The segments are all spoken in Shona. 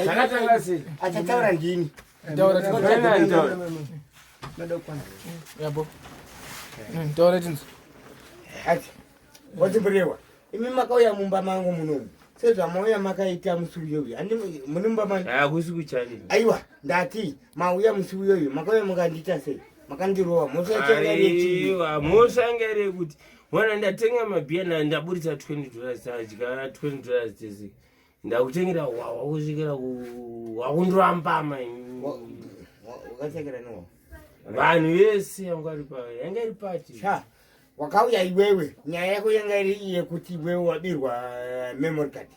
Zvakatanga sei? Achataura ndini. Taura. Taura. Yabo. Taura tinzwe. Ati. Watiburewa. Imi makauya mumba mangu munomu. Sezvamauya makaita musi uyoyu. Handi mune mumba mangu. Hakusi kuchallenge. Aiwa, ndati mauya musi uyoyu makauya mukandiita sei? Makandirova. Mhosva yacho yanga iri yechii? Aiwa, mhosva yanga iri yekuti wana ndatenga mabhiya ndaburitsa $20, tadya $20 tese. Ndakutengera hwahwa kusvikira wakundorambama. Wakatengera newa? Vanhu vese yanga iri pa yanga iri party. Sha, wakauya iwewe. Nyaya yako yanga iri yekuti iwewe wabirwa memory card.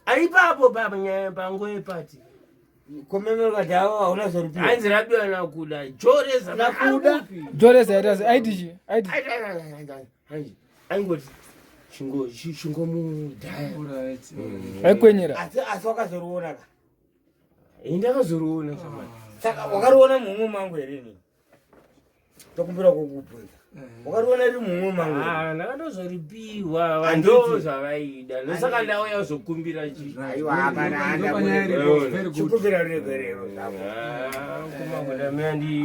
Aipapo baba nyaya panguva yeparty. Ko memory card avo hauna zoripiwa. Hanzi rabiwa nakuda. Joreza Nakuda? Joreza yaita sei? Aiti chii? Aiti. Aingoti chingo chingomudhaya. Aikwenyera. Asi wakazoriona ka? Ndakazoriona shamani. Saka wakariona mumwe mangu here ini? Tokumbira kukubvunza. Wakariona riri mumwe mangu here? Ah, ndakatozoripiwa vanhu zvavaida, ndosaka ndauya kuzokumbira chi. Aiwa, hapana, handa chikumbira ruregerero zvako. Kumagoda meandi.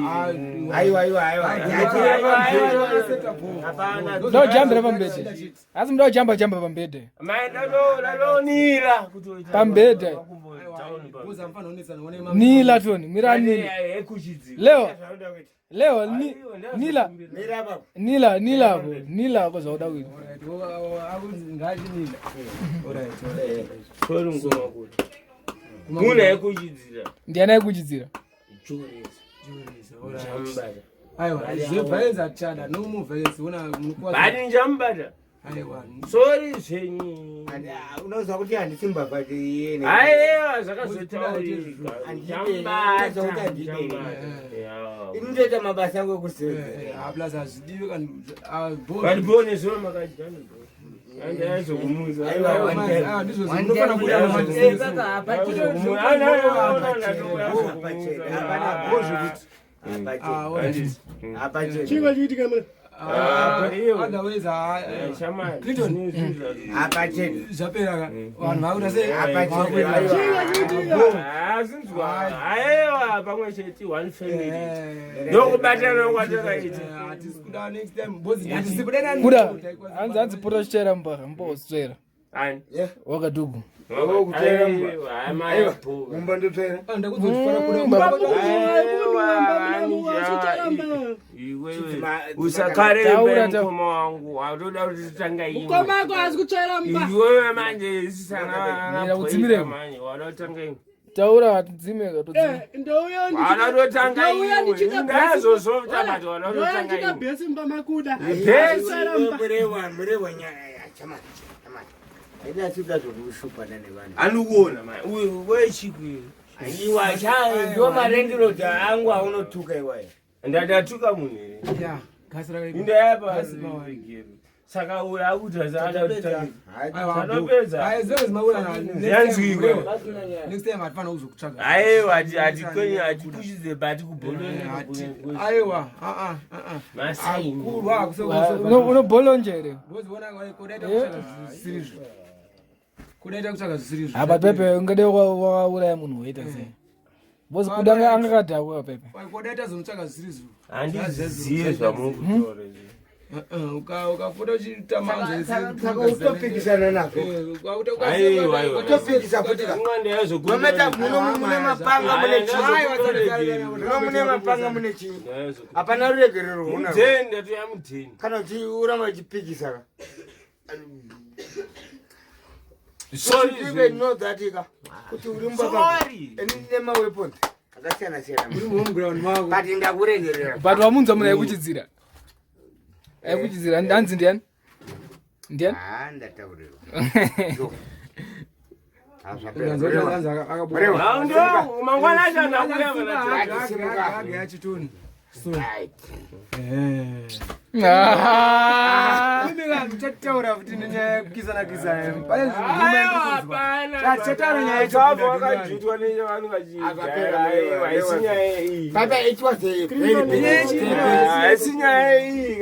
Aiwa, aiwa, aiwa. Hapana. Ndojambira pambedhe. Asi muda kujamba jamba pambedhe. Maidalonira. Pambedhe. Nila toni, mira nila. Leo, Leo ni, nila. Mira apapo. Nila, nila apo, nila apo zvauda kuita. Munhu aikuchidzira. Ndiani aikuchidzira? Chamubata. Aiwa, zveviolence hatichada, no more violence. Ona munokuwa. Bani chamubata. Aiwa. Sorry zvenyu. Unoziva kuti handisi mbavha iyene. Aiwa, zvakazotaurika. Handidi, unoziva kuti handidi. Ini ndoita mabasa angu ekusevenza. Plus hazvidiwi kana But bone zvo makadya. Andaizokumudza. Aiwa, ndizvo zvinofana kuda. Hapacheni. Chiitika muna. Otherwise, Clinton. Hapacheni. Zvapera ka, vanhu vakuita sei? Hapacheni. Azinzwa. Aiwa, pamwe chete one family. Ndokubatana kwatakaita. Hatisi kuda next time bozi, hatisi kuda. Kuda, hanzi hanzi pota chichaira mubara, mbotsvera. Ani? Wakadugu. Kutsvaira mumba. Aiwa, mai bhuka. Mumba ndotsvaira. Ndakuzofara kuda. Iwewe usakare. Taura, taura. Mukoma wangu watoda kuti titanga imwe. Mukoma wako haasi kutsvaira mumba. Iwewe manje Mira, isisana udzimireko. manje wada kutanga imwe. Taura dzime katodzime. Ndouya. Wada kutanga Ndouya imwe. ndichida Ndazozovta manje wada ndouya kutanga ndichida imwe. bhesi mumba makuda. Bhesi. Kutsvaira mumba. Murewa, murewa nyaya yachamani. Chamani. Haina tsika zvekushupana nevanhu. Andikuona mai uyu wechikwi. Aiwa, cha ndo marendiroad angu aunotuka iwayo. Ndatuka munhu here? Ya, gasi rakaipa. Indayapa. Gasi mawari. Saka uyu akuti Tapedza. Tanopedza. Aiwa, zvinenge zvimaura. Yanzwikwe. Next time hatifana kuzokutsvaga. Aiwa, hatikwenye, hatikuchidze but kubholoni. Aiwa. Masaini. Akurwa. Unobolonje here? Kudaita kutsvaga zvisirizvo, kudaita kutsvaga zvisirizvo. Apa Pepe ungade wakauraya munhu woita sei? Bozi kuda anga akadhakwa Pepe. Kudaita zomutsvaga zvisirizvo. Handizive zvamuri kutaura izvi. Ukafota uchita. Saka utopikisana nazvo. Aiwa, aiwa. Utopikisa futi ka. Ungande yazokumbira. Mameta muno mune mapanga mune chii? Aiwa. Muno mune mapanga mune chii? Hapana ruregerero rwunarwo. Mudheni, ndatoya mudheni. Kana uchiuramba uchipikisa ka. Sorry You even zvenyu. know that ka. Kuti uri mumba Sorry. Ini ndine maweapons akasiyana siyana. Uri muhomeground mako. But ndakuregerera. But wamunzwa munhu aikuchidzira. Aikuchidzira hanzi ndiani? Ndiani? Ah, ndataurirwa. Anzi akabuda. Ndo mangwana acho ndakuya. Age yachitoni. So Right. eh. Ah. Imi vanhu tichataura futi nenyaya yekukisana kisana. Pane Hapana. Tichataura nyaya Zvabva wakajutwa nevanhu Akapera vachiaiwa haisi nyaya iyi. Papa, it was a very big mistake. Haisi nyaya iyi.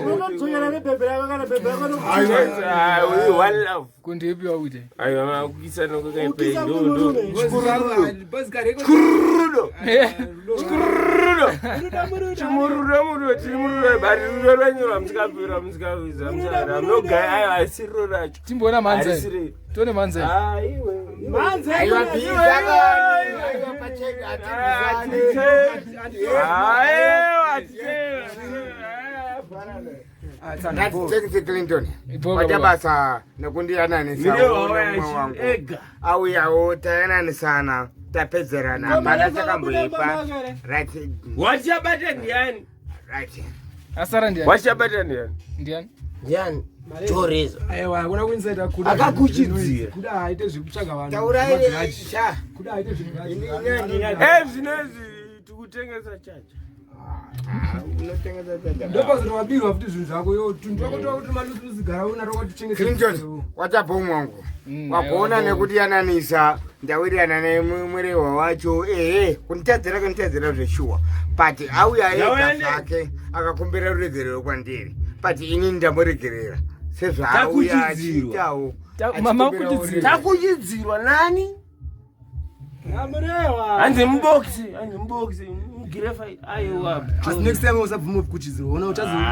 Unodzokera nebhebhe rako kana bhebhe rako One love. Kundipi wakuti? Aiwa kukisana Kukisa kwakaipa. kwemurume. Chikurudo. Chikurudo. Chimurudo murudo tiri murudo bari rudo rwenyu rwamusikapira musikavisa musara munogaya aiwa haisi rudo racho. Timboona mhanza. Harisiri. Tione mhanza. Aiwe. Mhanza. Aiwa, bhiza kani. Aiwa, pacheka, hatibvisane. Aiwa. Right, thanks, Clinton. Ipoka Waita baba. basa nekundiyananisa mumwe wangu. Ega. Auyawo tayananisana tapedzerana hapana chakamboipa. Right, Wachabata ndiani? right. Asara ndiani? Wachabata ndiani? Ndiani? Ndiani? Toreza. Aiwa, hakuna kuinsaita kuda. Akakuchidzira. Kuda aite zvekutsvaga vanhu. Taurai Magrudge. sha. Kuda aite zvegrudge. Ini- ini handina- Eh zvinezvi tikutengesa chacha. Ah, unotengesa chacha. Ndopazotowabirwa futi zvinhu zvako yo tunhu twako twakuti malusi gara una twakatichengesa. Clinton, watabva umwe wangu. Mm, Wagona aiwa, nekutiyananisa ndawirirana nemurehwa wacho ehe kunditadzira kunditadzira zveshuwa but auya ega Ndauya zvake akakumbira ruregerero kwandiri but ini ndamuregerera sezvaauya Takuchidzirwa. achiitawo Mama achikumbira kuchidzirwa. Takuchidzirwa nani? Amurewa. Hanzi muboxi, hanzi muboxi, mugirefa aiwa. Asi next time usabvuma kuchidzirwa. Ona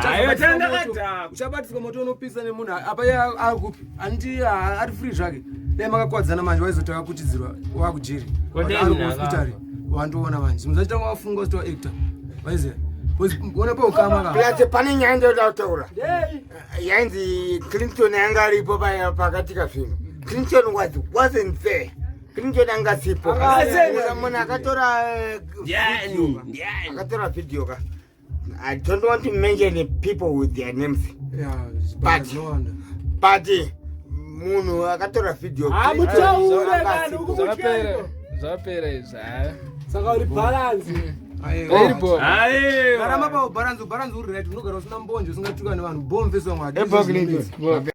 Aiwa, tandakadhakwa. uchabatiswa moto unopisa nemunhu apa iye akupi anti ari free zvake. Dai makakwadzana manje waizoti akakuchidzirwa wakujeri. Kodai Ari munhu kuhospitari. Wandoona manje. Zvinhu zvachitanga wafunga usiti waactor. Waiziya. Ona paukama ka. Plus pane nyaya ndoda kutaura Ndei. yainzi Clinton anga aripo pakatika zvinhu. Clinton wasn't there. Clinton anga asipo. Munhu akatora Ndiani? video ka. Ndiani? Akatora video ka. I don't want to mention the people with their names. Yeah, But- no wonder. But munhu akatora video Hamutaure Clinton vanhu anga asipo. Zvapera. ukumutyeko. Zvapera izvi. Ah. Saka uri balance. Very poor. Aiwa. Garama pa bharanzi bharanzi uri right unogara usina mbonje usingatuka nevanhu bomfesi wangu Ebo Clinton. Bo.